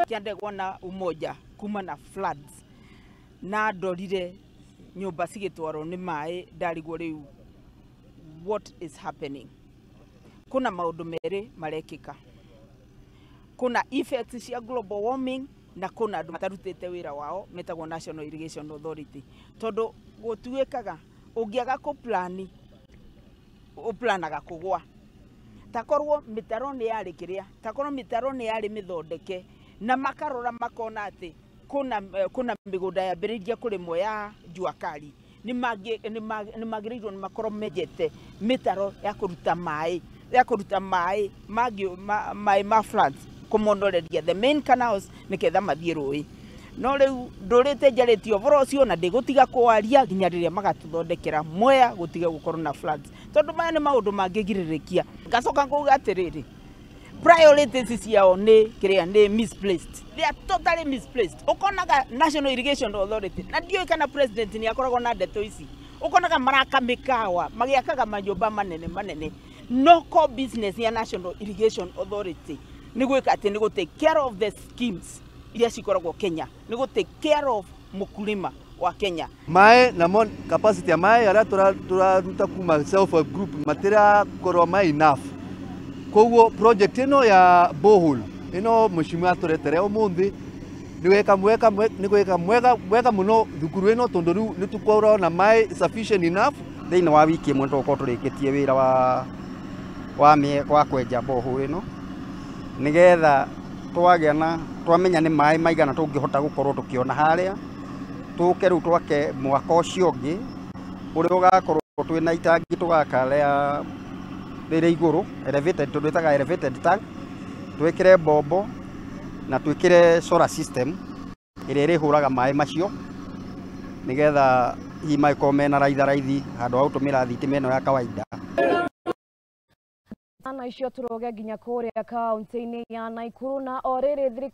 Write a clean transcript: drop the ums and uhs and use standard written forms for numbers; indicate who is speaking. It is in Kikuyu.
Speaker 1: Kĩa Ndegwa na Umoja kuma na floods na ndorire nyũmba cigĩtwarwo nĩ maĩ, ndarigwo rĩu what is happening. Kuna maũndũ merĩ marekĩka, kuna effects cia global warming na kuna andũ matarutĩte wĩra wao metagwo National Irrigation Authority, tondũ gũtuĩkaga ũngĩaga kũplani ũplanaga kũgwa. Takorwo mĩtaro nĩ yarĩ kĩrĩa, takorwo mĩtaro nĩ yarĩ mĩthondeke na makarora makona atĩ kuna mĩgũnda yambĩrĩirie kũrĩmwo ya jua kali, nĩ magĩrĩirwo nĩ makorwo menjete mĩtaro ya kũruta maĩ, ya kũruta maĩ maĩ ma floods kũmonoreria the main canals nĩgetha mathiĩ rũĩ. No rĩu ndũrĩte njarĩtie ũhoro ũcio na ndĩgũtiga kũwaria nginya rĩrĩa magatũthondekera Mwea gũtige gũkorwo na floods, tondũ maya nĩ maũndũ mangĩgirĩrĩkia. Ngacoka ngauga atĩrĩrĩ, priorities ciao nĩ kĩrĩa, nĩ misplaced, they are totally misplaced. Ũkonaga National Irrigation Authority, na ndiũĩ kana president nĩ akoragwo na ndeto ici, ũkonaga maraka mĩkawa magĩakaga manyũmba manene manene, no core business ya National Irrigation Authority nĩ gwĩka atĩ nĩ gũ take care of the schemes iria cikoragwo Kenya, nĩ gũ take care of mũkulima wa Kenya.
Speaker 2: Maĩ namo capacity ya maĩ arĩa tũraruta kuma self help group matirakorwo maĩ enough. Koguo project ĩno ya borehole ĩno mheshimiwa atũretere ũmũthĩ nĩ weka mweka nĩ gwĩka mwega mwega mũno thukuru ĩno, tondũ rĩu nĩ tũkorwo na maĩ sufficient enough.
Speaker 3: Thĩinĩ wa wiki ĩmwe tũgũkorwo tũrĩkĩtie wĩra wa kwenja borehole ĩno, nĩgetha twagĩa na twamenya nĩ maĩ maigana tũngĩhota gũkorwo tũkĩona harĩa, tũke rĩu twake mwaka ũcio ũngĩ ũrĩa ũgakorwo twĩna itangi tũgaka rĩa rĩrĩ igũrũ elevated, tondũ ĩtaga elevated tank, twĩkĩre mbombo na twĩkĩre solar system ĩrĩa ĩrĩhũraga maĩ macio, nĩgetha hihi magĩkorwo mena raitha raithi handũ ha gũtũmĩra thitima ĩno ya kawaida.
Speaker 4: Na icio tũroge nginya kũrĩa kaunti-inĩ ya Nakuru na o rĩrĩ thirikari